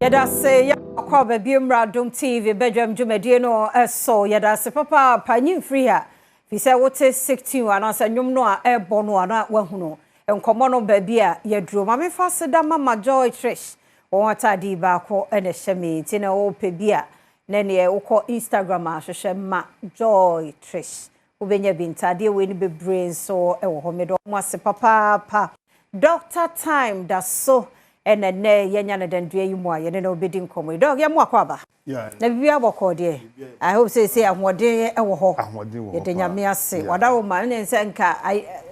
Yɛda ase yɛ akɔ baabi mmra Adom TV badwam dwumadie no so. Yɛda ase papaapa. Nyi mfiri ha fi sɛ wote 16 anaasɛ nnwom no a ɛrebɔ no a na wahunu nkɔmmɔ no baabi a yɛduro. Ma memfa aseda ma Joy Trish, wɔn atade baako na ɛhyɛ me nti na wopɛ bi a na neɛ wokɔ Instagram a, hwehwɛ Ma Joy Trish, wobɛnya bi. Ntadeɛ wei no bebree nso wɔ hɔ. Medɔ mo ase papaapa. Dr Time da so ɛna nnɛ yɛnya no dandua yi mu a yɛne no bɛdi nkɔmmɔ yi. Doc, yɛmo akɔ aba na biribi abɔkɔɔ deɛ. I hope sɛ ahoɔden wɔ hɔ. Ahoɔden wɔ hɔ Yɛde paa. Nyame ase. Wadaro ma ne sɛ nka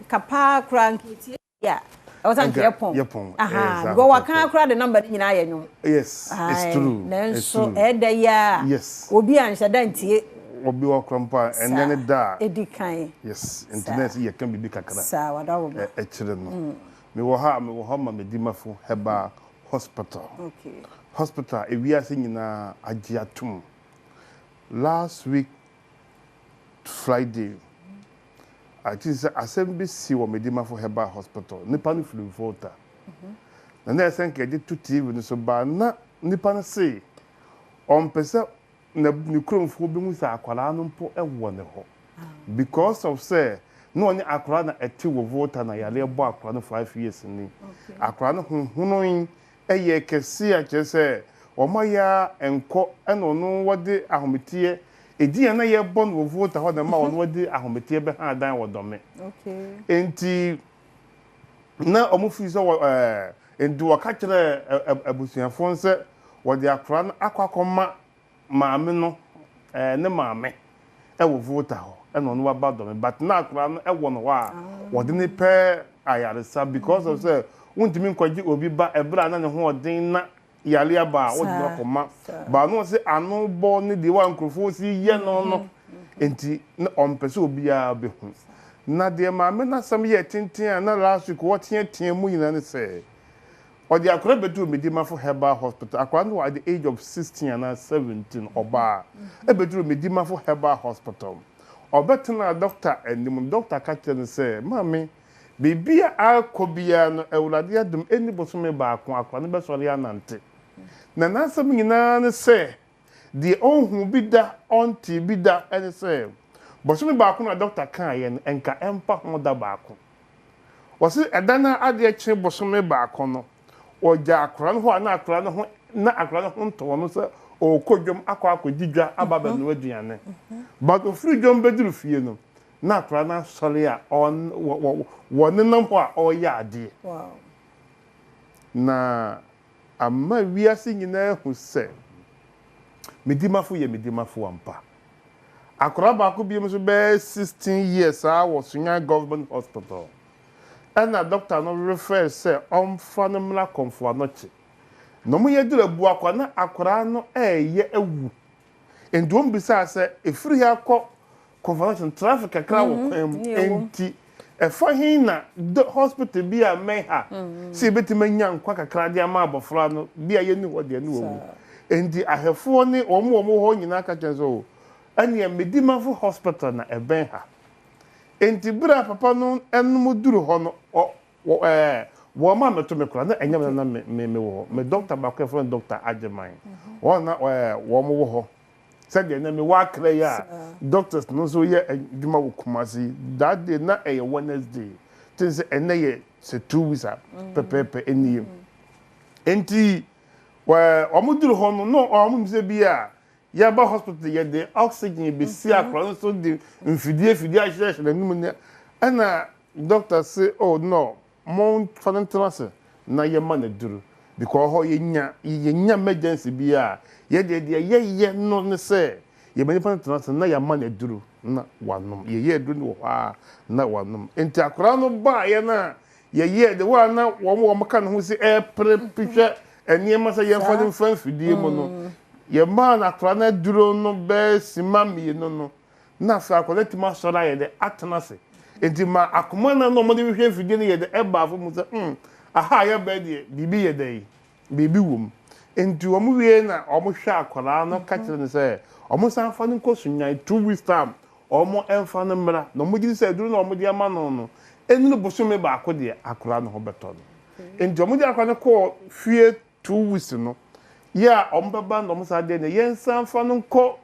nka paa koraa nketie a ɛwɔ sɛ nka yɛpɔn. Yɛpɔn. Aha, because waka koraa de number no nyinaa yɛ nwom. Yes, it's true. Nanso ɛda yi a obi a nhyɛ da ntie. Obi wɔ kora mpo a ɛnɛ ne da a ɛdi kan. Yes, nti na ɛsɛ yɛka biribi kakra. Saa, wadaro ma. Ɛkyerɛ no mewɔ ha, mewɔ hɔ ma Medimafo Herbal Hospital. Hospital ewiase nyinaa agye atom. Last week Friday, ati sɛ asɛm bi si wɔ Medimafo Herbal Hospital. Nipa no firi Volta na ɛsɛ nka yɛde to TV no so baa na nipa no se ɔmpɛ sɛ na ne kuromfoɔ bi hu sɛ akwadaa no mpo wɔ ne hɔ because of sɛ na ɔne akwadaa na ɛte wɔ Volta na yareɛ bɔ akwadaa no 5 years ni. Akwadaa no honhono yi ɛyɛ kɛse a kyerɛ sɛ wɔn ayɛ a nkɔ ɛna ɔno wɔde ahometeɛ edi yɛn na yɛbɔ no wɔ Volta hɔ na ma ɔno wɔde ahometeɛ bɛha adan wɔ Dɔme. Nti na wɔn fi sɛ wɔ nti wɔka kyerɛ ɛ ɛ abusuafoɔ sɛ wɔde akwadaa no akɔ akɔma maame no, ne maame ɛwɔ Volta hɔ ɛna ɔno waba Dɔme, but na akwadaa no ɛwɔ no hɔ a wɔde ne pɛ ayaresa because of sɛ wontumi nkɔgye obi ba ɛberɛ a na ne ho ɔden na yare aba a wode no akɔma baano sɛ ano bɔ ne deɛ wa nkurɔfoɔ si yɛ no. Nti na ɔmpɛ sɛ obiara bɛhu. Na deɛ maame n'asɛm yɛ tenten a na last week wɔteatea mu nyinaa ne sɛ ɔde akwadaa bɛduru Medimafo Herbal Hospital. Akwadaa no wɔ at the age of 16 anaa 17. Ɔbaa ɛbɛduru Medimafo Herbal Hospital, ɔbɛtena doctor anim. Doctor ka kyerɛ no sɛ, "Maame, biribi a akɔ biara no, Awurade adom, ɛni bosome baako akwadaa no bɛsɔre anante." Na n'asɛm nyinaa ne sɛ deɛ ɔnhu bi da, ɔnte bi da, ɛne sɛ bosome baako na doctor kaeɛ no, nka ɛmpa ho da baako. Wɔsi ɛda no adeɛ kye bosome baako no, ɔgya akwadaa no hɔ a na akwadaa no ho na akwadaa no ho ntɔɔ no sɛ ɔrekɔ dwam akɔ akɔdi dwa aba abɛnoa aduane, but ofiri dwam bɛduru fie no na akwadaa no asɔre a ɔn wɔ wɔ wɔnenam hɔ a ɔreyɛ adeɛ. Na ama wiase nyinaa hu sɛ Medimafo yɛ Medimafo ampa. Akwadaa baako bi nso bɛyɛ 16 years a wɔ Sunyani Government Hospital, ɛna doctor no refer sɛ ɔmfa no mmra Kɔmfo Anɔkye na ɔmo yɛ duru Abuakwa na akwadaa no ɛɛyɛ awu. Nti wɔn bisaa sɛ efiri ha kɔ Kɔmfo Anɔkye traffic kakra wɔ kwan mu, nti ɛfa hin na hospital bi a mmɛn ha sɛ ebɛtumi anya nkwa kakra de ama abɔfra no bi a yɛni hɔ deɛ ne wɔ mu. Nti ahwɛfoɔ ne wɔn a wɔwɔ hɔ nyinaa ka kyerɛ sɛ o, ɛnea Medimafo Hospital na ɛbɛn ha. Nti bere a papa no ɛnum duru hɔ no, ɔ wɔ wɔn a mɛto me kora na ɛnyɛ me na me wɔ hɔ. Me doctor baako yɛfrɛ no Doctor Agyeman, wɔn na wɔn wɔ hɔ sɛdeɛ na mewɔ Akra yi a doctors no nso yɛ adwuma wɔ Kumasi. That day na ɛyɛ Wednesday te sɛ ɛnɛ yɛ sɛ 2 weeks a pɛpɛɛpɛ ɛnie. Nti wɔn duru hɔ no na wɔn sɛ bi a yɛba hospital, yɛde oxygen besi akora no so de mfidie fidie ahyehyɛ n'anim ne ɛna doctor say, "Oh no, mo fa no ntena ase na yɛma no duru," because hɔ yɛnya emergency bi a yɛdeɛ deɛ yɛyɛ no ne sɛ yɛma nipa no tena ase na yɛama no aduru na wanom. Yɛyɛ aduru no wɔ hɔ a na wanom. Nti akwaraa no baayɛ no a yɛyɛ de wɔn a na wɔn ka ne ho sɛ ɛɛpere pihwɛ nneɛma sɛ yɛmfa no mfa mfidie mu no, yɛmaa no akwaraa no aduro no bɛɛ sima 2 no na afei akwaraa no atumi asɔre ayɛ de atena ase. Nti ma akoma no na wɔde hwehwɛ mfidie no yɛ de ɛba afɔ mu sɛ aha a yɛbɛɛ deɛ biribi yɛ dɛ yi biribi wɔ mu. Nti wɔn wie na wɔn hwɛ akwaraa no ka kyerɛ no sɛ wɔn san fa no nkɔ Sunyani 2 weeks time, wɔn mfa no mmra na wɔn gye sɛ aduro na wɔn de ama no enunu bosome baako deɛ akwaraa no ho bɛtɔ no. Nti wɔn de akwaraa no kɔɔ fie 2 weeks no. Yɛ a wɔbɛba na wɔn saa deɛ no yɛnsan mfa no nkɔ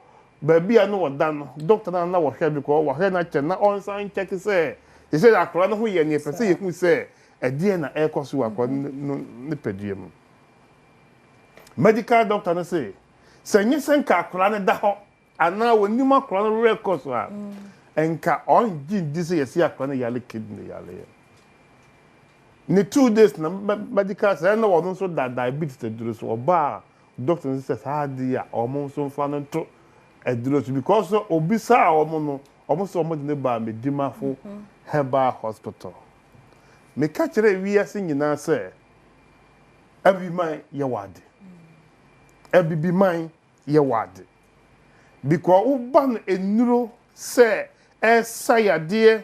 baabi a na ɔda no, doctor no a na ɔhwɛ because wahwɛ no akyɛ na ɔnsan nkyɛke sɛ seesei akwadaa no ho yɛ no yɛpɛ sɛ yɛhu sɛ ɛdeɛn na ɛrekɔ so wɔ akwadaa no nipadua mu. Medical doctor no se sɛ nyɛ sɛ nka akwadaa no da hɔ anaa wɔnim akwadaa no werɛ kɔ so a, nka ɔngye ndi sɛ yɛse akwadaa no yare kidney yareɛ. Ne 2 days na medical sɛ na ɔno nso da diabetes aduro so ɔbaa doctor no sɛ saa adeɛ a wɔn nso mfa no nto aduro so because obisaa wɔn no wɔn sɛ wɔn de ne baa Medimafo Herbal Hospital. Meka kyerɛ wiase nyinaa sɛ Abibiman yɛ wɔ ade. Abibiman yɛ wɔ ade. Because woba no nnuro sɛ ɛsa yadeɛ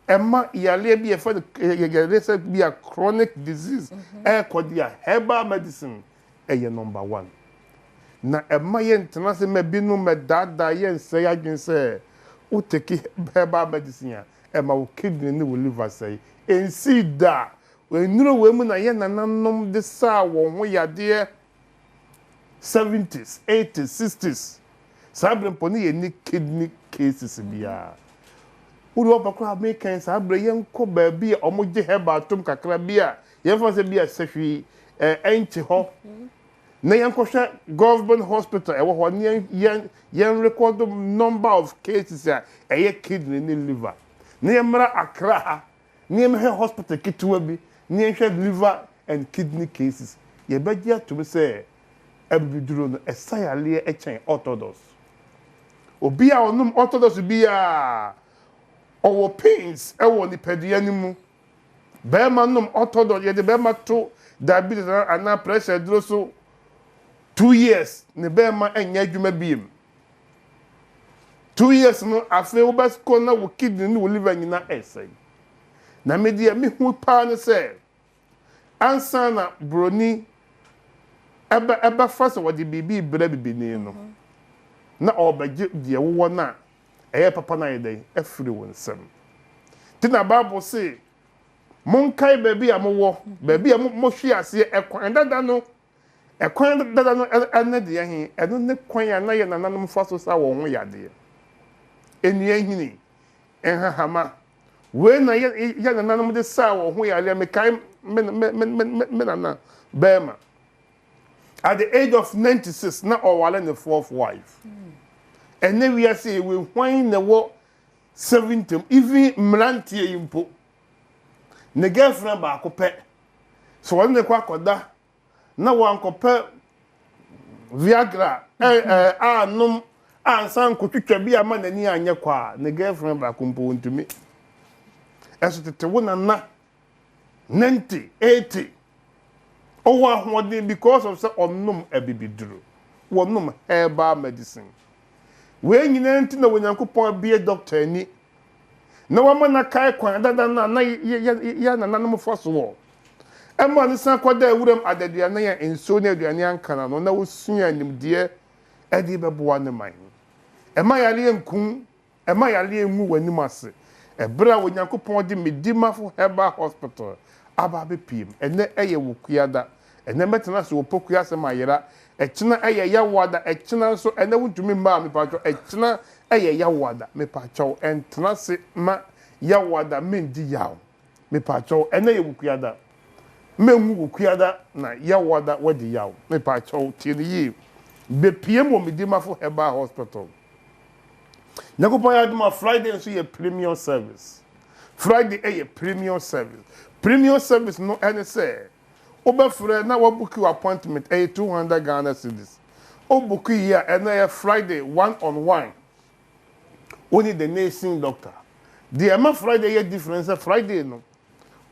ɛma yareɛ bi yɛfrɛ no yareɛ sɛ bi a chronic disease ɛrekɔ deɛ a herbal medicine ɛyɛ number one. Na ɛma yɛntena ase ma binom mɛdaadaa yɛnsɛe adwene sɛ wo take herbal medicine a ɛma wo kidney ne wo liver sɛe. Ɛnsii da. Nnuro wei mu na yɛn nananom de saa wɔn ho yadeɛ 70s, 80s, 60s. Saa berɛ mpo ne yɛnni kidney cases biara. Wode ɔba koraa mekan saa berɛ yɛnkɔ baabi a wɔgye herbal tom kakra bi a yɛmfa sɛ bi a sɛhwii ɛnkye hɔ na yɛnkɔhwɛ government hospital ɛwɔ hɔ ne yɛn yɛn yɛn record number of cases a ɛyɛ kidney ne liver na yɛmmra Accra ha na yɛmmɛhwɛ hospital ketewa bi na yɛnhwɛ liver and kidney cases yɛbɛgye atom sɛ abibiduro no ɛsa yareɛ kyɛn orthodox. Obi a ɔnom orthodox biara ɔwɔ pains ɛwɔ nipadua no mu. Bɛrima nom orthodox yɛde bɛrima to diabetes anaa pressure duro so 2 years ne bɛrima nyɛ adwuma biem. 2 years no afei wobɛkɔ na wo kidney ne wo liver nyinaa ɛsɛe. Na me deɛ mehu paa ne sɛ ansa na broni ɛbɛ ɛbɛfa sɛ wɔde biribi brɛ bibini no na ɔrebɛgye deɛ wowɔ no a ɛyɛ papa no ayɛ dɛn afiri wo nsam. Nti na Bible se monkae baabi a mowɔ, baabi a mohwe aseɛ, ɛkwan dada no, ɛkwan dada no ɛne deɛ he, ɛno ne kwan a na yɛ nananom fa so sa wɔn ho yadeɛ. Nnua nhini, nhahama, wei na yɛ yɛ nananom de saa wɔn ho yadeɛ. Mekae me me me me me nana bɛrima at the age of 96 na ɔware ne fourth wife. Ɛnɛ wiase yi wei hwan na ɛwɔ 70 mu, even mmeranteɛ yi mpo ne girlfriend baako pɛ sɛ wɔne ne kɔ akɔda na wankɔpɛ Viagra ɛ ɛ anom ansa nkotwitwa bi ama n'ani anyɛ kɔ a ne girlfriend baako mpo ntumi. Ɛso tete wo nana 90, 80 ɔwɔ ahoɔden because of sɛ ɔnom abibiduro, wɔnom herbal medicine. Wei nyinaa nti na Onyankopɔn abue doctor ani na wama n'akae kwan dada no a na yɛ nananom fa so wɔ. Ɛma no san kɔdaa wuram adaduanan a nsuo ne aduane anka n'ano na osua nimdeɛ de bɛboa ne man. Ɛma yareɛ nku, ɛma yareɛ ngu w'anim ase. Ɛberɛ a Onyankopɔn de Medimafo Herbal Hospital aba abɛpiem. Ɛnnɛ ɛyɛ Wukuada. Ɛnnɛ mɛtena ase wɔ Pokuase asɛm ayera. Ɛkyena ɛyɛ Yawoada. Ɛkyena nso, ɛnnɛ wontumi mmaa mepakyɛw. Ɛkyena ɛyɛ Yawoada. Mepakyɛw, ɛntena ase ma Yawoada mendi yaw. Mepakyɛw, ɛnnɛ yɛ Wukuada. Mengu Wukuada na Yawoada wadi yaw. Mepakyɛw, tie no yie. Bepiem wɔ Medimafo Herbal Hospital. Nyankopɔn yɛ adom a Friday nso yɛ premium service. Friday ɛyɛ premium service. Premium service no ɛne sɛ wobɛfrɛ na wabook wo appointment ɛyɛ 200 Ghana cedis. Wo book yi a ɛno ɛyɛ Friday one on one. Wo ne the nation doctor. Deɛ ɛma Friday yɛ different sɛ Friday no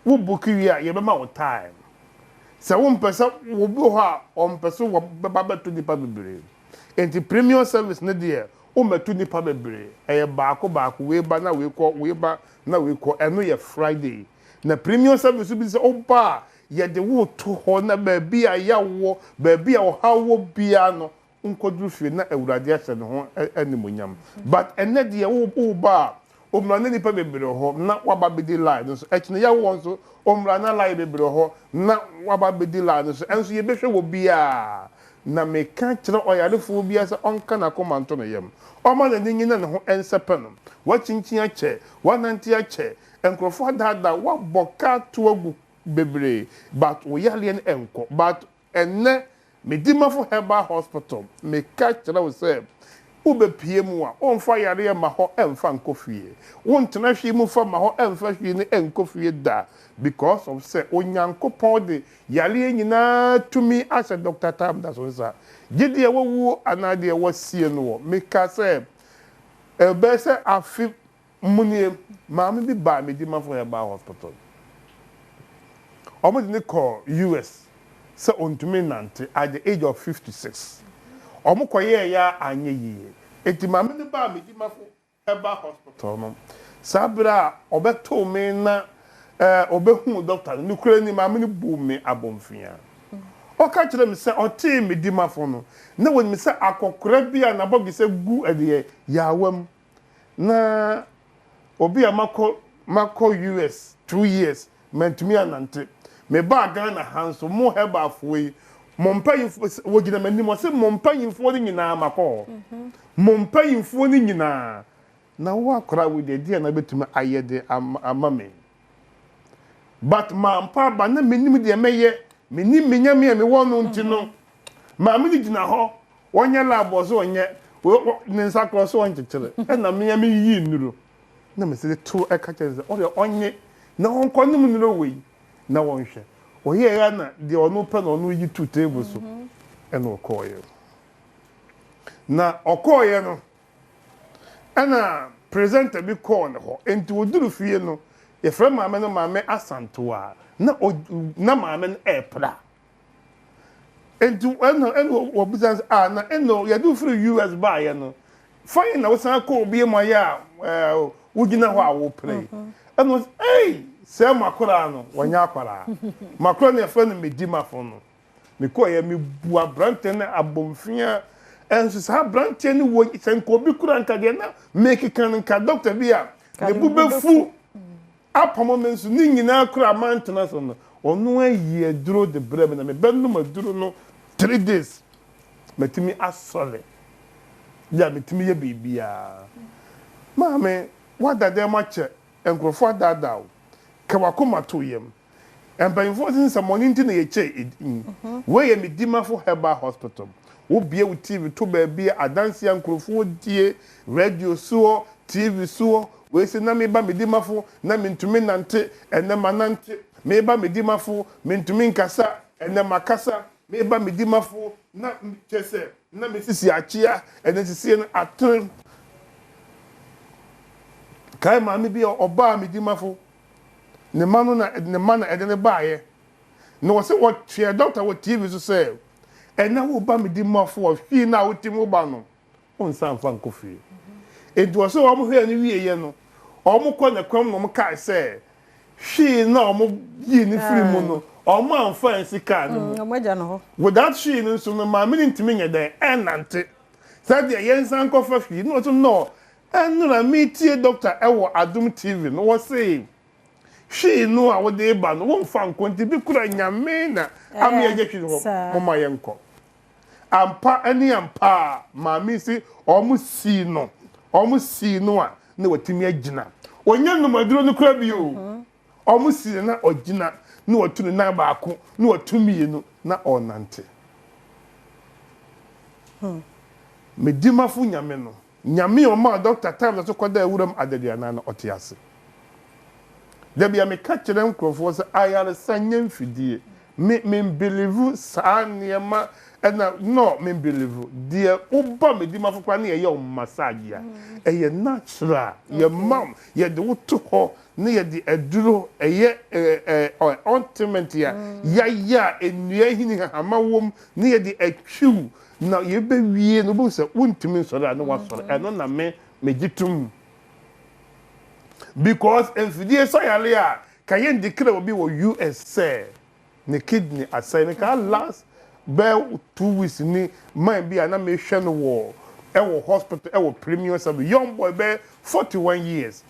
wo book wie a yɛbɛma wo time. Sɛ wompɛ sɛ obi wɔ hɔ a ɔmpɛ sɛ wɔbɛba bɛto nipa bebree. Nti premium service ne deɛ wommɛto nipa bebree. Ɛyɛ baako baako, wei ba na wei kɔ, wei ba na wei kɔ. Ɛno yɛ Friday. Na premium service bi sɛ woba a yɛde wo to hɔ na baabi a yaw wɔ, baabi a ɔhaw wɔ biara no nkɔduru fie na Awurade ahyɛ ne ho animuonyam. But ɛnɛ deɛ woba a omra na nipa bebree wɔ hɔ na waba bɛdi line no so. Ɛkyena yaw wɔ nso omra na line bebree wɔ hɔ na waba bɛdi line no so. Ɛnso yɛbɛhwɛ wɔ biara. Na meka kyerɛ ɔyarefoɔ biara sɛ ɔnka n'akoma nto ne yam, ɔmma n'ani nnye na ne ho nsɛpɛ no. Woakyinkyin akyɛ, woanante akyɛ, nkurɔfoɔ adaadaa wo, woabɔ ka ato agu bebree, but wo yareɛ no ɛnkɔ. But Ɛnnɛ, Medimafo Herbal Hospital, meka kyerɛ wo sɛ, wobɛpue mu a, womfa yareɛ mma hɔ mfa nkɔ fie. Wontena hwee mu mfa mma hɔ mfa hwee no nkɔ fie da because of sɛ Onyankopɔn de yareɛ nyinaa tumi ahyɛ Doctor Tam Daso nsa. Gye deɛ wawuo anaa deɛ wasie noɔ. Meka sɛ, ɛbɛyɛ sɛ afe Mu nie, maame bi baa Medimafo Herbal Hospital. Wɔde no kɔɔ US sɛ ɔntumi nnante at the age of 56. Wɔkɔyɛeɛ ara anyɛ yie. Enti maame no baa Medimafo Herbal Hospital no, saa berɛ a ɔbɛtoo me na ɔbɛhuu dɔkta no, nokorɛ ni, maame no buu me abomfiaa. Ɔka kyerɛɛ me sɛ ɔtee Medimafo no, na wɔnim sɛ akɔkora bi a n'abɔdwesɛ gu ɛdeɛ yaawa mu. Na obi a makɔ makɔ US 2 years mantumi anante. Mebaa Ghana ha nso, mo herbalfoɔ yi, mo mpanyinfoɔ wɔgyina m'anim, ɔse mo mpanyinfoɔ no nyinaa makɔ hɔ. Mo mpanyinfoɔ no nyinaa. Na wo akwadaa wei deɛ, deɛ na bɛtumi ayɛ de ama me? But mampa aba na menim deɛ mɛyɛ. Menim me Nyame a mewɔ no nti no, maame no gyina hɔ, wɔnyɛ lab wɔ so ɔnyɛ, ne nsa korɔ so ɔnkyekyere. Ɛna me a meyiyi nnuro. Na mese de to ɛka kyerɛ sɛ ɔdeɛ ɔnye na ɔnkɔ nom nnuro wei na wɔnhwɛ. Ɔyɛɛ ya na deɛ ɔno pɛ na ɔno yi to table so ɛna ɔkɔɔyɛ. Na ɔkɔɔyɛ no, ɛna presenter bi kɔɔ ne hɔ. Nti wɔduru fie no, yɛfrɛ maame no Maame Asantewa. Na maame no ɛɛpra. Nti ɛna wɔbisa sɛ, ah, na ɛna yɛde wo firi US baayɛ no, fine na wosan kɔ obi mu ayɛ a wogyina hɔ a wopere yi. Ɛna wɔsɛ, ei, sɛ makora no, wɔnyɛ akwaraa. Makora no yɛfrɛ no Medimafo no. Mekɔeɛ, mebu aberanteɛ no abomfia. Ɛnso saa aberanteɛ no wɔ sɛ nka obi kura nka deɛ na mekeka no nka dɔkta bi a ne bo bɛfu apam me nso ne nyinaa kura mantena so no, ɔno ayi aduro de brɛ me na mebɛnom aduro no 3 days, matumi asɔre yɛ a metumi yɛ biribiara. Maame, woada dɛm akyɛ, nkurɔfoɔ adaadaa wo, ka wakoma to yam. Mpanyinfoɔ sɛ nsɛmmɔne nti na yɛkyɛ edin. Wei yɛ Medimafo Herbal Hospital. Wobue wo TV to baabi a adanse a nkurɔfoɔ die, radio soɔ, TV soɔ. Wei sɛ na meba Medimafo na mentumi nante, ɛnnɛ manante. Meba Medimafo, mentumi nkasa, ɛnnɛ makasa. Meba Medimafo na kyerɛ sɛ na me sisi akyea, ɛnnɛ sisie no atene. Kae maame bi a ɔbaa Medimafo, ne mma no na ne mma na ɛde no baeɛ. Na wɔsɛ wɔtweɛ dɔkta wɔ TV so sɛ ɛnɛ woba Medimafo a, hwii no a wotim wo ba no, wonsan mfa nkɔ fie. Enti wɔsɛ wɔn hwɛɛ no wieɛ no, wɔn kɔ ne kwan na wɔn kae sɛ hwii no a wɔn yii no firi mu no, wɔn amfa ansi kaa no mu. Wɔn agya no hɔ. Without hwii no nso no, maame no ntumi nyɛ dɛn ɛnnante. Sɛdeɛ yɛnsan nkɔfa hwii no, ɔso no, ɛnora metie dɔkta ɛwɔ Adom TV no, wɔse hwii no a wode ba no, womfa nkɔ, nti bi kura Nyame na ama yɛagya hwii no hɔ, momma yɛnkɔ. Ampa ne ampa a, maame si wɔn sii no, wɔn sii no a na watumi agyina. Ɔnyɛ nnomaduro no kora bio. Wɔn sii no na ɔgyina, na watu ne nan baako, na watu mmienu, na ɔrenante. Medimafo Nyame no, Nyame a ɔmaa Dɔkta Time so kɔdaa wuram adaduanan no, ɔte ase. Da bi a meka kyerɛ nkurɔfoɔ sɛ ayaresa nyɛ mfidie. Me membelieve saa nneɛma ɛna no, membelieve. Deɛ woba Medimafo koraa ne yɛyɛ wo massage a, ɛyɛ natural. Yɛma wo, yɛde wo to hɔ na yɛde aduro, ɛyɛ ɛɛ ointment a yɛayɛ a nnua nhini hahama wom na yɛde atwiw na yɛbɛwie no, wobɛhu sɛ wontumi nsɔre a na woasɔre. Ɛno na me megye tom. Because mfidie sa yare a, ka yɛn declare obi wɔ US sɛ ne kidney asɛe. Meka last bɛɛ 2 weeks ni, man bi a na mehwɛ no wɔ ɛwɔ hospital ɛwɔ premium service, young boy bɛɛ 41 years.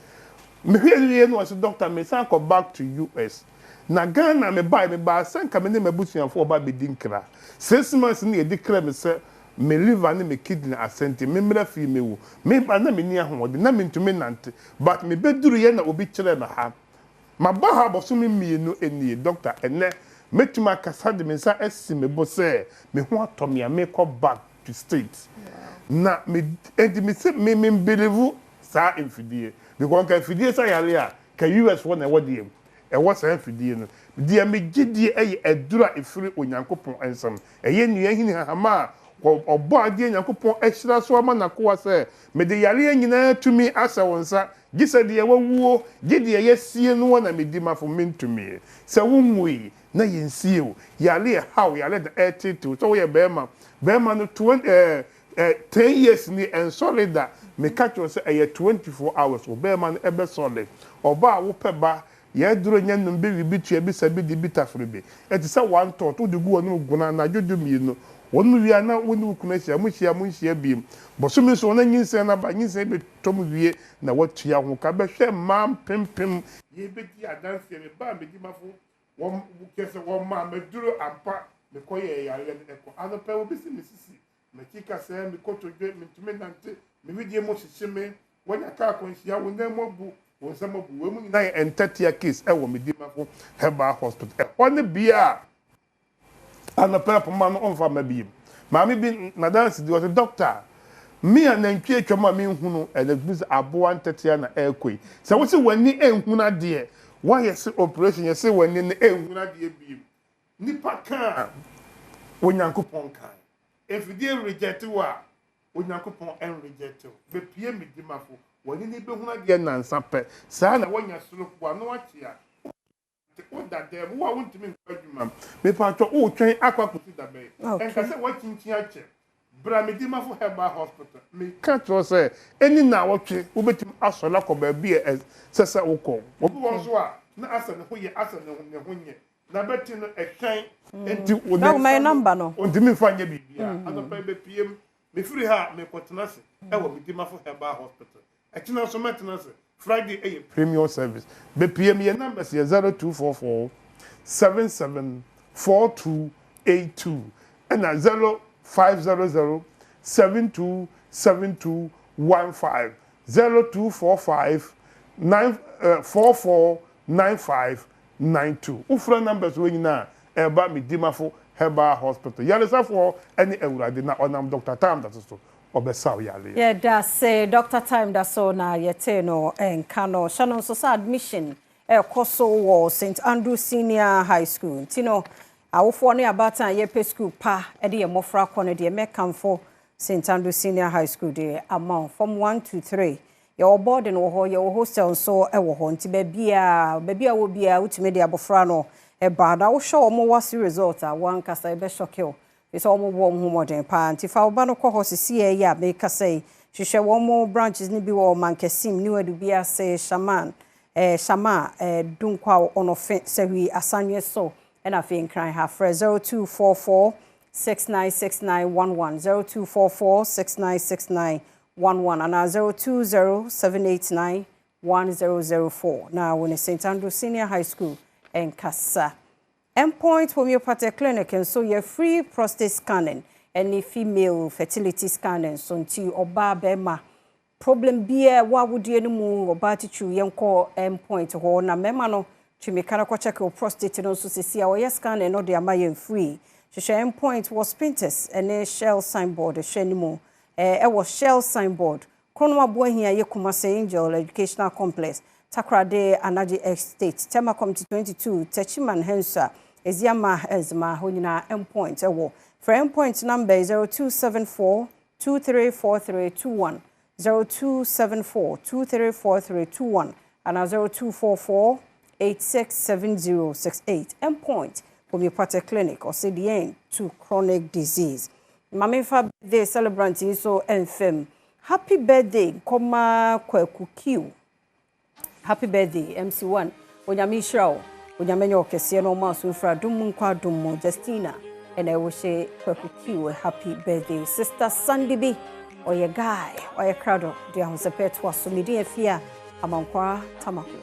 Mehwɛ no wie no, ɔsɛ, "Doctor, mesan kɔ back to US." Na Ghana mebae, mebaa sɛ nka me ne m'abusuafoɔ ba bɛdi nkra. 6 months ne yɛdi kra me sɛ me liver ne me kidney asɛe nti memmra fie mewu. Meba na menni ahoɔden, na mentumi nante. But mebɛduruyɛ na obi kyerɛɛ me ha. Maba ha abɔsome 2 nie. Doctor, ɛnɛ mɛtumi akasa de me nsa asi me bo sɛ me ho atɔ me a mekɔ back to state. Na me enti me se me me believe saa mfidie because nka mfidie sa yare a ka US foɔ na ɛwɔ deɛ ɛwɔ saa mfidie no. Deɛ megye die ɛyɛ aduro a ɛfiri Onyankopɔn nsam. Ɛyɛ nnua hini hahama a ɔbɔ adeɛ Nyankopɔn ahyira so ama n'akoa sɛ mede yareɛ nyinaa tumi ahyɛ wo nsa, gye sɛ deɛ wawuo, gye deɛ yɛasie no na medi mafo mentumi. Sɛ wonwui na yɛnsie wo, yare ɛhaw, yare da ɛtetew sɛ woyɛ bɛrima, bɛrima no 20 10 years ni ɛnsɔre da, meka kyerɛ sɛ ɛyɛ 24 hours wo bɛrima no ɛbɛsɔre. Ɔba a wopɛ ba, yɛduro nyɛ nom bi wi bi tua bi sa bi di bi tafere bi ɛte sɛ one thought wode gu wɔn guna anadwo 12 wɔn mu wia na wɔne wo kunu ahyia, mo hyia mo nhyia biem bɔsɔmi nso wɔn nyinsɛn naba nyinsɛn bi tɔm wie na watua ho ka. Bɛhwɛ mmaa mpempem yɛbɛdi adanseɛ. Me ba medimafo wɔn kyɛ sɛ wɔn maa mɛduro ampa, mekɔ yɛ yareɛ no ɛkɔ. Anɔpɛ obi si me sisi m'akyi kasɛɛ, me kotodwe mentumi nante, me widie mu hyehye me, wɔnya kaa akwanhyia, wo nan mu abu, wo nsam abu, wɔn mu nyinaa yɛ ntɛtea case ɛwɔ Medimafo Herbal Hospital. Ɛhɔ ne bea a anɔpɛ poma no ɔmfa mma biem. Maame bi nadansi di ɔsɛ, "Doctor, me a nantwi atwam a menhunu ɛna bi sɛ aboa ntɛtea na ɛrekɔ yi sɛ wosi w'ani nhunu adeɛ, woayɛ se operation yɛ sɛ w'ani no nhunu adeɛ biem." Nipa kaa Onyankopɔn kan efidie reject wo a, Onyankopɔn ɛnreject wo. Bepie Medimafo, w'ani ne bɛhunu adeɛ nansa pɛ saa na woanya soro wano akye a woda dɛm. Wo a wontumi nkɔ adwuma, mepatwɔ wotwɛn akɔ akɔsi da bɛn? Ɛnka sɛ woakyinkyin akyɛ, bra Medimafo Herbal Hospital. Meka kyerɛ sɛ ɛni na awɔtwe wobɛtumi asɔre akɔ baabi a ɛsɛ sɛ wokɔ. Obi wɔ nso a na asɛ ne ho yɛ asɛ ne ho nyɛ na bɛte no ɛhyɛn nti wo ne nsa no ntumi nfa nyɛ biribiara. Anɔpɛ bɛpiem mefiri ha mekɔtena ase ɛwɔ Medimafo Herbal Hospital. Ɛkyena nso mɛtena ase. Friday ɛyɛ premium service. Bɛpiem. Yɛ numbers yɛ 0244 77 4282 ɛna 0500 727215, 0245 9 449592. Wofrɛ numbers wɔ nyinaa ɛba Medimafo Herbal Hospital. Yaresafoɔ ɛne Awurade na ɔnam Dr Time da so ɔbɛsa wo yareɛ. Yɛda se Dr Time da so na yɛtee no nka no. Hyɛ no nso sɛ admission ɛkɔ so wɔ St Andrew Senior High School, nti no awofoɔ ne abaatan a yɛpɛ school pa de yɛ mmɔfra kɔ no deɛ, mɛkamfo St Andrew Senior High School de ama wo. Form 1 to 3 yɛwɔ boarding wɔ hɔ, yɛwɔ hostel nso wɔ hɔ, nti baabi a baabi a wɔ biara wotumi de abɔfra no ɛba na wohwɛ wɔn WASSCE result a, wɔn ankasa ɛbɛsɔke wo sɛ wɔn bɔ wɔn ho mmɔden paa. Nti fa wo ba no kɔ hɔ sisi yɛ a mekasa yi. Hwehwɛ wɔn mo branches no bi wɔ Mankasim, New Edubiase, Shaman, Shama, Dunkwa Ɔnɔfe, Sɛhwi, Asanwe so, ɛna afei Nkran ha. Frɛ 0244 696911, 0244 696911 anaa 020 789 1004 na wɔ ne St Andrew Senior High School nkasa. Endpoint Homeopathic Clinic nso yɛ free prostate scanning ɛne female fertility scanning nso, nti ɔbaa, bɛrima, problem biara wɔ awodie no mu, ɔbaa titiriw, yɛnkɔ Endpoint hɔ na mmarima no tumi ka no kɔkyɛke wo prostate no nso sisi a wɔyɛ scanning no de ama yɛn free. Hwehwɛ Endpoint wɔ Spintex ɛne Shell signboard hwɛ no mu, ɛwɔ Shell signboard, Kronom Aboahia yɛ Kumase Angel Educational Complex, Takoradi Anaji Estate, Tema Community 22, Techiman Hensa, Eziama Ezma hɔ nyinaa Endpoint ɛwɔ. Frɛ Endpoint number 0274 234321, 0274 234321 ana 0244 867068. Endpoint Homeopathic Clinic, ɔsɛ the end to chronic disease. Maame fa birthday celebrant yi nso mfam. Happy birthday nkɔma Kwaku Q. Happy birthday, MC1. Onyame nhyira wo, Onyame nyɛ ɔkɛseɛ na ɔma so mfiri adom mu nkɔ adom mu. Justina ɛna ɛwɔ hyɛ Kwaku Q happy birthday. Sister Sandy bi ɔyɛ guy, ɔyɛ krado de ahosɛpɛ toa so. Medin Afie a Amankwaa Tamaklo.